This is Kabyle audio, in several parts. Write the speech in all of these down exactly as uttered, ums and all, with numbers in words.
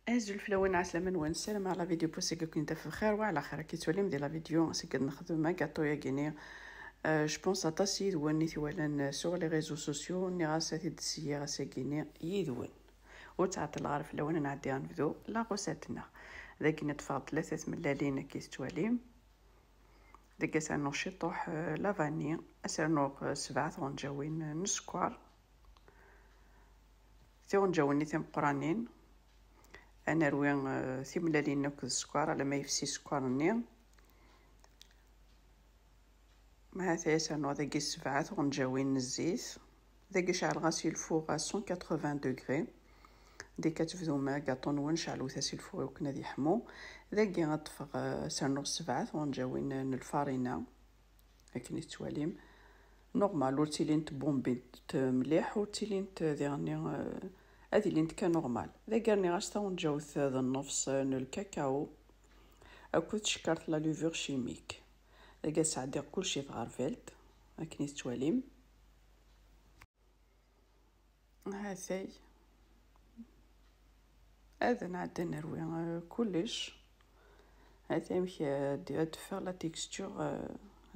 Azul fell-awen, ɛeslama-nwen, ssarameɣ la vidéo n wass-agi ad ken-taf bxir wa ɛla xir. Akka i tettwalim di la vidéo, ass-agi ad nexdem agatu-agi-ni. Euh, je pense aṭas yid-wen i t-iwalan sur les réseaux sociaux, nniɣ-as ad t-id-sseyyiɣ ass-agi-ni yid-wen. Ur ttɛeṭṭileɣ ara fell-awen, ad nɛeddi ad nebdu la recette-nneɣ. Dagi ad ṭṭfeɣ tlata tmellalin, akka i tettwalim. Dagi ad s-rnuɣ ciṭuḥ, euh, la vanille, ad s-rnuɣ, euh, sebɛa tɣenǧawin n sskeṛ. Tiɣenǧawin-nni timeqqranin, ad nerwi, euh, timellalin akked sskeṛ alamma yefsi sskeṛ-nni. Ma ha-t-aya ad s-rnuɣ dagi sebɛa tɣenǧawin n zzit. Dagi ceɛleɣ-as le four à cent quatre-vingts degrés. Deg ad tebdum agaṭu-nwen, ceɛlet-as le four i wakken ad yeḥmu. Dagi ad ṭṭfeɣ, euh, ad s-rnuɣ sebɛa tɣenǧawin n lfarina. Akken i tettwalim, normal, ur ttilint bumbint mliḥ, ur ttilint diɣenni, euh, ad ilint kan normal. Dagi rniɣ-as taɣenǧawt d nnefs n lkakao akked tcekkart, la levure chimique. Dagi ad sɛeddiɣ kullec i tɣerbalt, akken i tettwalim. Ha-t-ay. Ad nɛeddi nerwi, euh, kullec. Ha-t-ay amek, euh, ad d-teffeɣ la texture, euh,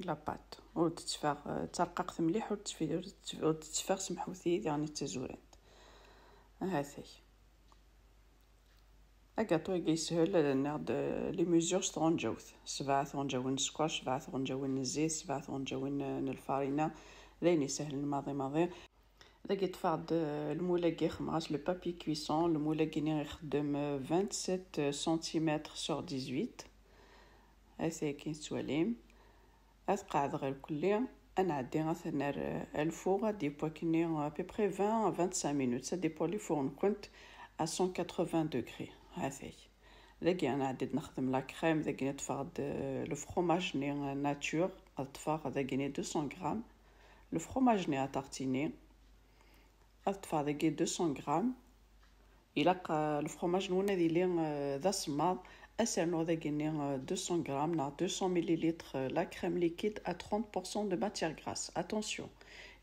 la pâte. Ur d-tetteffeɣ, euh, d tarqaqt mliḥ, ur d-tettfi-, ur d-tettef-, ur d-tetteffeɣ, semḥut-iyi, diɣen d tazurant. Ha-t-ay. Agaṭu-agi yeshel, ad nerr-d, euh, les mesures s tɣenǧawt. Sebɛa tɣenǧawin n sskeṛ, sebɛa tɣenǧawin n zzit, sebɛa tɣenǧawin, euh, n lfarina. D ayen isehlen maḍi maḍi. Dagi ṭṭfeɣ-d, euh, lmul-agi, xedmeɣ-as le papier cuisson. Lmul-agi-ni ixeddem, euh, vingt-sept centimètres sur dix-huit. Ha-t-ay akken tettwalim. Ad qeɛdeɣ irkelli, ad nɛeddi ad t-nerr, euh, à le four, ad yeww akkenni à peu près vingt à vingt-cinq minutes, ça dépend le four-nkent, à cent quatre-vingts degrés. Ha-t-ay. Dagi ad nɛeddi ad nexdem la crème, dagi ad ṭṭfeɣ-d, euh, le fromage-nni, euh, nature, ad ṭṭfeɣ dagi-ni deux cents grammes. Le fromage-nni à tartiner, ad ṭṭfeɣ dagi deux cents grammes. Ilaq, euh, le fromage-nwen ad yili, euh, d asemmaḍ. Ad s-rnuɣ dagi-ni, euh, deux cents grammes neɣ deux cents millilitres, euh, la crème liquide à trente pour cent de matière grasse. Attention,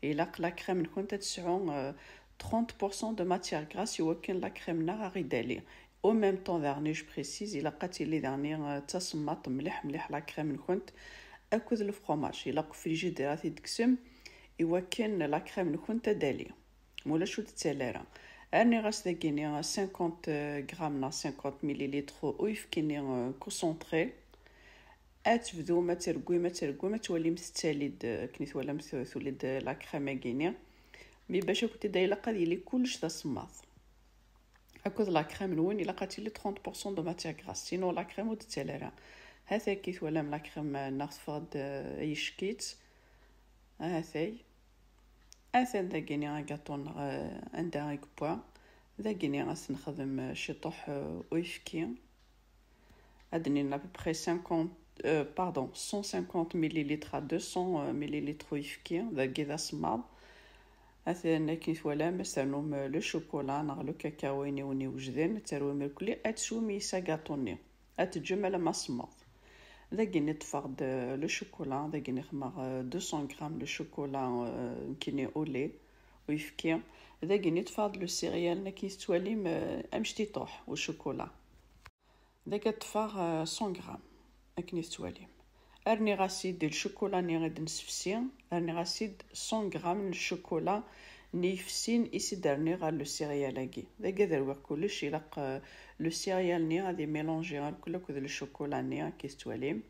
ilaq la crème-nkent ad tesɛu, euh, trente pour cent de matière grasse i wakken la crème-nneɣ ad ɣ-d-tali. Au même temps daɣen, je précise, ilaq ad tili daɣen, euh, d tasemmaḍt mliḥ mliḥ la crème-nkent akked le fromage. Ilaq ɣef frigidaire ad t-id-tekksem i wakken la crème-nkent ad d-tali. Ma ulac ur d-tettali ara. Rniɣ-as dagi-ni cinquante grammes neɣ cinquante millilitres uyefki-nni, euh, concentré. Ad tebdum ad tergum, ad tergum, ad twalim tettali-d, euh, akken i twalam tu-, tuli-d la crème-agi-ni. Mi bac akk tidda ilaq ad yili kullec d asemmaḍ. Akked la crème-nwen ilaq ad tili trente pour cent de matière grasse, sinon la crème ur d-tettali ara. Ha-t-ay akken i twalam la crème, euh, neɣ teffeɣ-d, euh, yeck-itt. Ha-t-ay. Atan dagi-ni agaṭu-nneɣ, euh, anda i yewwa. Dagi-ni ad s-nexdem, euh, ciṭuḥ, euh, uyefki. Ad d-nini à peu près cinquante, euh, pardon, cent cinquante millilitres à deux cents, euh, millilitres uyefki, dagi d asemmaḍ. Atan akken i twalam, ad s-ternum, euh, le chocolat neɣ le cacao, ayen i wen-iwejden, ad terwim irkelli, ad teswem yis agaṭu-nni. Ad teǧǧem alamma semmeḍ. Dagi-ni ṭṭfeɣ-d, euh, le chocolat, dagi-ni xedmeɣ, euh, deux cents grammes le chocolat, euh, nekkini au lait, uyefki. Dagi-ni ṭṭfeɣ-d le céréales, akken i tettwalim, euh, amectiṭuḥ u chocolat. Dagi ad ṭṭfeɣ, euh, cent grammes, akken i tettwalim. Rniɣ-as-id le chocolat-nni i d-nessefsi, rniɣ-as-id cent grammes n le chocolat-nni yefsin i s-id-rniɣ ɣer le céréales-agi. Dagi ad rwiɣ kullec, ilaq, euh, le céréales-nni ad imélangi irkelli akked le chocolat-nni, akken i tettwalim.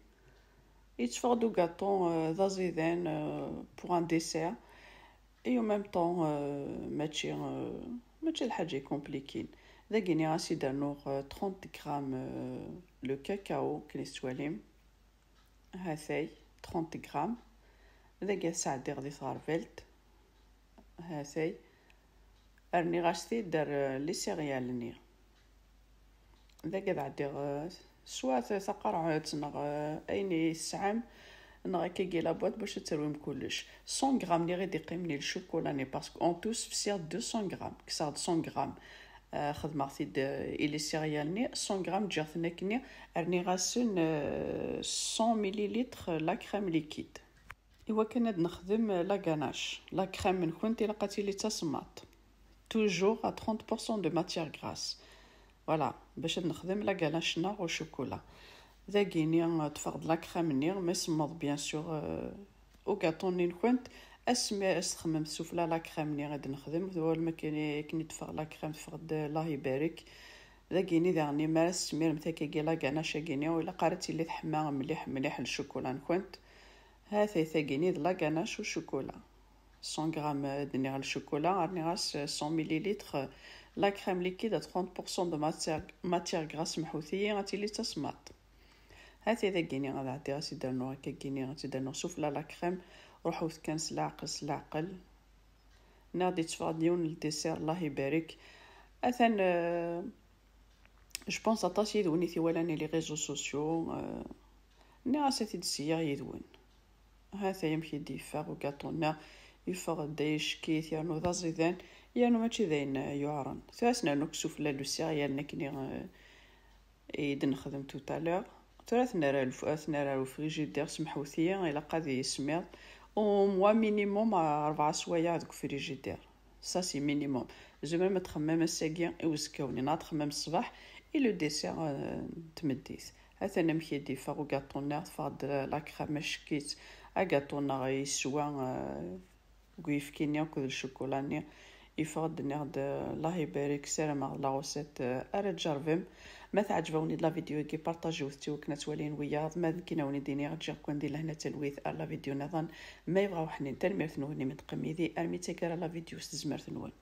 Yetteffeɣ-d ugaṭu, euh, d aẓidan, euh, pour un dessert. Et en même temps, euh, mačči, euh, mačči d lḥaǧa compliquée. Dagi-ni ad s-id-rnuɣ, euh, trente grammes, euh, le cacao, akken i tettwalim. Ha-t-ay, trente grammes. Dagi ad sɛeddiɣ di tɣerbalt. Ha-t-ay. Rniɣ-as-t-id ar, euh, les céréales-nni. Dagi ad ɛeddiɣ, euh, swa ta-, taqerɛet neɣ, euh, ayen i tesɛam, neɣ akkagi la boîte bac ad terwim kullec. Cent grammes-nni i d-iqqimen i le chocolat-nni, parce que en tout sefsiɣ deux cents grammes, kkseɣ-d cent grammes. Euh, xedmeɣ-t-id, euh, i les céréales-nni, cent grammes ǧǧiɣ-ten akkenni, rniɣ-asen, euh, cent millilitres la crème liquide. Iwakken ad nexdem la ganache, la crème-nkent ilaq ad tili d tasemmaḍt. Toujours à trente pour cent de matière grasse. Voilà, bac ad nexdem la ganache-nneɣ au chocolat. Dagini, euh, ṭṭfeɣ-d la crème-nni, ma semmeḍ, bien sûr, euh, ugaṭu-nni-nkent. Asmi as txemmem sufella la crème-nni i d-nexdem, d wal ma kan akken i ṭṭfeɣ la crème, teffeɣ-d, Allah ibarek. Dagini daɣen, mi ara tesmiremt akkagi la ganache-agini, ur ilaq ara ad tili teḥma mliḥ mliḥ lecukula-nkent. Ha-t-ay tagini d la ganache au chocolat. Cent grammes, euh, d-nniɣ lecukula, rniɣ-as cent millilitres, euh, la crème liquide à trente pour cent de matière, matière grasse, mḥut-iyi, ad tili d tasemmaḍt. Ha-t-ay dagini, ad ɛeddiɣ ad tt-id-rnuɣ akkagini, ad tt-id-rnuɣ sufella la crème, ruḥut kan s leɛqel, s leɛqel. Nniɣ-d yetteffeɣ-d yiwen n ldessert, Allah ibarek. Atan, euh, je pense aṭas yid-wen i t-iwalan i les réseaux sociaux, euh, nniɣ-as ad t-id-sseyyiɣ yid-wen. Ha-t-ay amek i d-yeffeɣ ugaṭu-nneɣ, yeffeɣ-d d ayeckit, yernu d aẓidan, yernu mačči d ayen, eh, yuɛren. Tura ad s-nernu akk sufella n usiryal-nni akken i, eh, i d-nexdem tout à l'heure. Tura ad t-nerr ar lef-, ad t-nerr ar ufrijidiṛ, semḥut-iyi, ilaq ad yismiḍ. Au moins minimum, eh, rebɛa swayeɛ deg ufrijidiṛ. Ça, c'est minimum. Tzemrem ad txemmem ass-agi i uzekka-nni, neɣ ad txemmem ṣṣbeḥ i le dessert, euh, n tmeddit. Atan amek i d-yeffeɣ ugaṭu-nni, teffeɣ-d la crème acekkit, agaṭu-nneɣ yeswa, euh, deg uyefki-nni akked lecukula-nni. Yeffeɣ-d, nniɣ-d, euh, Allah ibarek, ssarameɣ la recette, euh, ara tjerrbem. Ma teɛǧeb-awen-id la vidéo-agi, partagiwet-tt i wakken ad tt-walin wiyaḍ. Ma d nekkin ad wen-id-iniɣ, ǧǧiɣ-ken di lehna d talwit ar la vidéo nniḍen. Ma yebɣa uḥnin, tanemmirt-nwen imi d-teqqim yid-i armi d taggara la vidéo s tezmert-nwen.